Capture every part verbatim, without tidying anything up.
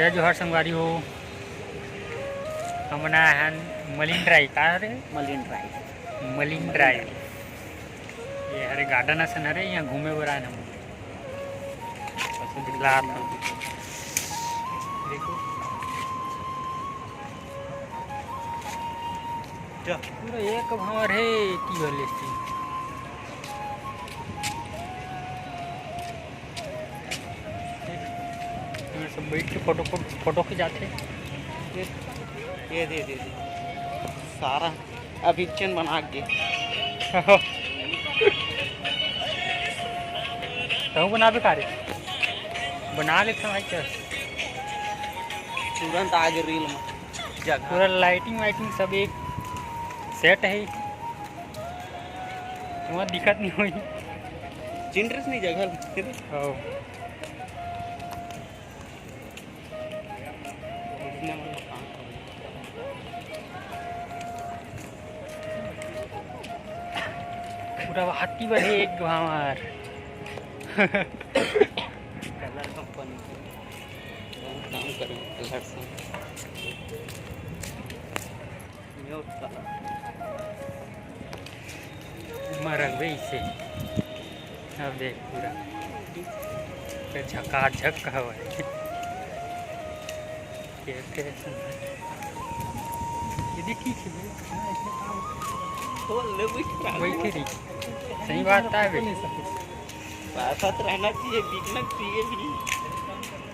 जय जोहार संगवारी हो, हमन आए हन मलिन ड्राई। का हरे? मलिन ड्राई। मलिन ड्राई। ये हरे गार्डन असन हरे, यहाँ घूमे बर आए हन हम। बस दिखला आप लोग। देखो। जा। पूरा एक भांवर हे, एती वाले से। ये सब बैठ के फोटो, फोटो, फोटो खिंचाते। ये, ये दे, दे, दे। सारा अभिक्षण बना के। तहूँ बनाबे का रे? बना लेथन भाई, चल। तुरंत आगे रील में जगह। पूरा लाइटिंग वाइटिंग सब एक सेट है, तुम्हारा दिक्कत नहीं हुई। चिंटरेस नहीं जगह। हो। पूरा हाथी बने एक भांवर। कलर कंपनी के काम करें, कलर से। Mute colour. मरंग बे इसे। अब देख पूरा। ये झकाझक हवय। ये कैसे? ये देख ठीक है भैया। हाँ, इसमें काम। खोल ले, बैठ रहा। बैठे रही। सही बात है बे। पासत रहना चाहिए, बिकना चाहिए भी।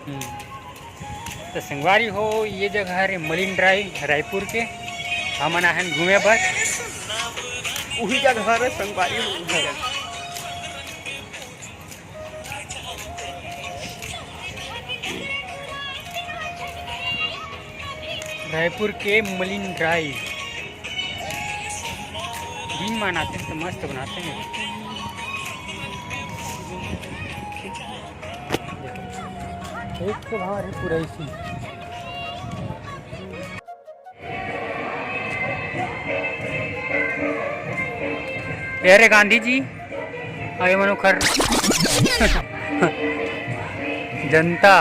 हम्म। तो संगवारी हो, ये जगह हरे मलिन ड्राई, रायपुर के। हमन आहन घूमे बर। उही जगह हरे संगवारी हो, उही जगह। रायपुर के मलिन ड्राई। दिन में आते हैं तो मस्त बनाते हैं। एक तो भांवर है पूरा इसी। ये रे गांधी जी, अरे मनो खर जनता।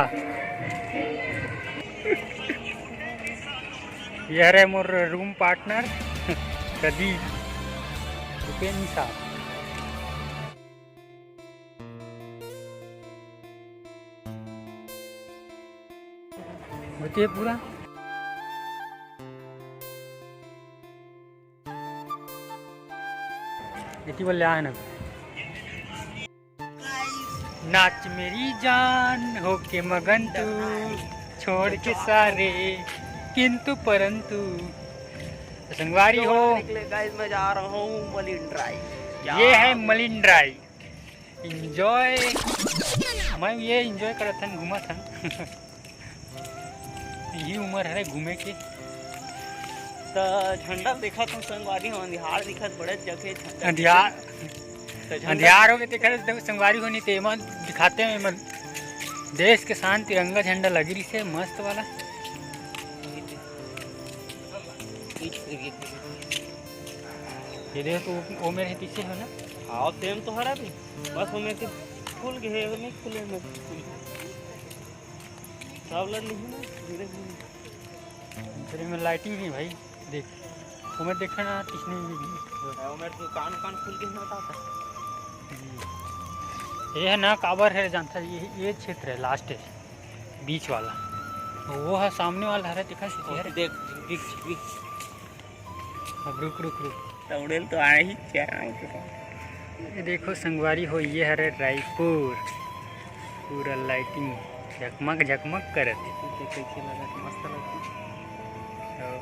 ये रे मोर रूम पार्टनर प्रदीप, भूपेंद्र साहब। होती है पूरा। इतनी बोल ले आए ना। नाच मेरी जान होके मगन तू, छोड़ के सारे किंतु परंतु। संगवारी हो। निकले गाइस, मैं जा रहा हूँ मलिन ड्राई। ये है मलिन ड्राई। एंजॉय। मैं ये एंजॉय करत हन, घूमत हन। यही उम्र हरे घूमे के। त झंडा देखत हूँ संगवारी हो, अंधियार दिखत बड़े जगह झंडा। अंधियार। त झंडा अंधियार हो गए, देखा तो संगवारी हो, नहीं तो एमन दिखाते हैं, एमन देश के शान तिरंगा झंडा लगी रही से मस्त वाला। ये देखो, वो मेरे पीछे है ना? हाँ, सेम तो हरा भी। बस वो मेरे से खुल गए, वो नहीं खुले मेरे से। सब लड़ नहीं ना, धीरे धीरे। तेरे में लाइटिंग नहीं भाई, देख। वो मैं देखा ना, किसने भी नहीं। वो मेरे दुकान, दुकान खुल गए ना, ताता। ये है ना, काबर है जानता, ये, ये क्षेत्र है, लास्ट है, बीच वाला। वो है सामने वाला है, देखा, वो है। देख, दिख, दिख। अब रुक, रुक, रुक। तौड़ेल तो आए ही क्या? ये देखो संगवारी हो, ये हरे रायपुर, पूरा लाइटिंग झकमक झकमक करत हे। कैसे लगत? मस्त लगत। हाँ।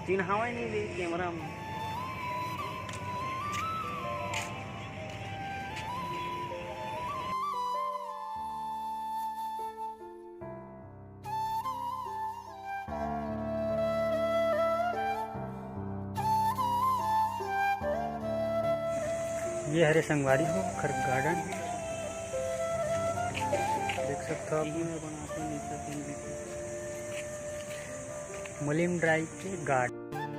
चिन्हावे नहीं दे कैमरा में। ये हरे संगवारी हो, खर गार्डन देख सकते हो आप। मलिन ड्राई के गार्डन।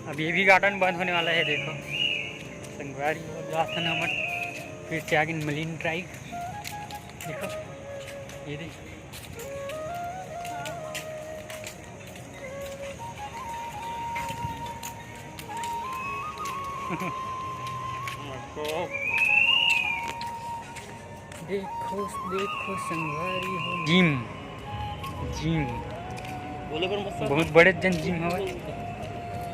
अब ये भी गार्डन बंद होने वाला है, देखो। गाड़ी हो जात हन हमन, फिर से आगे मरीन ड्राइव। देखो, ये दे। देखो, देखो संगवारी हो, जिम, जिम। बोले बर मस्त। बहुत बड़े जन जिम हवय।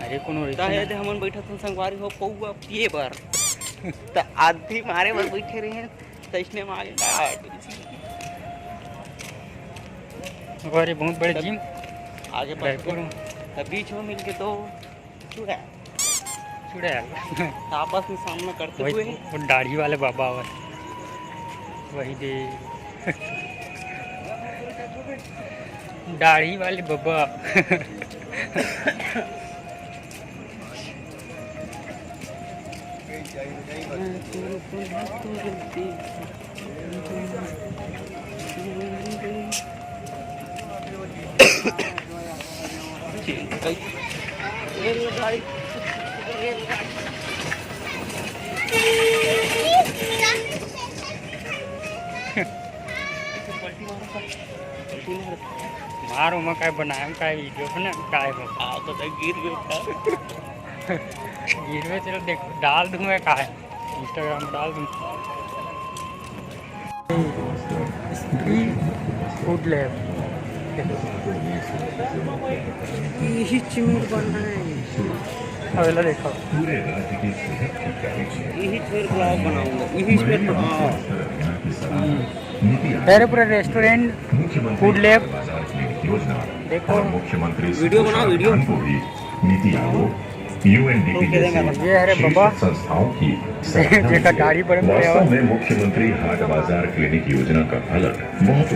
अरे, कोनो का ऐसे है ना। दे, हमन बैठत हन संगवारी हो पौवा पिए बर। त आदमी मारे बर बैठे रहे हैं, त इसने मारे। अरे, बहुत बड़े तब जिम। आगे पास रायपुर। तब बीच में मिल के तो चूड़ा। चूड़ा। आपस में सामना करते वही हुए। वो दाढ़ी वाले बाबा हवय। वही दे। दाढ़ी वाले बाबा। मार ओमा काय बनाए, काय वीडियो बना, काय बना। आप तो गिर गए था। गिरवे, चलो देख, डाल दूंगा काय, Instagram में डाल दूंगा। Food lab. यही चिमिट बन रहा है। अगला देखो। यही फिर ब्लॉग बनाऊंगा, यही फिर, हाँ। अरे, पूरा रेस्टोरेंट, फूड लैब। देखो। मुख्यमंत्री वीडियो बनाओ, वीडियो। नीति आयोग, यूएनडीपी जैसे ये हरे शीर्ष बाबा। संस्थाओं की सराहना जेकर हुई है। दाढ़ी बड़े बड़े वास्तव हवय। में मुख्यमंत्री हाट बाजार क्लिनिक योजना का फलक बहुत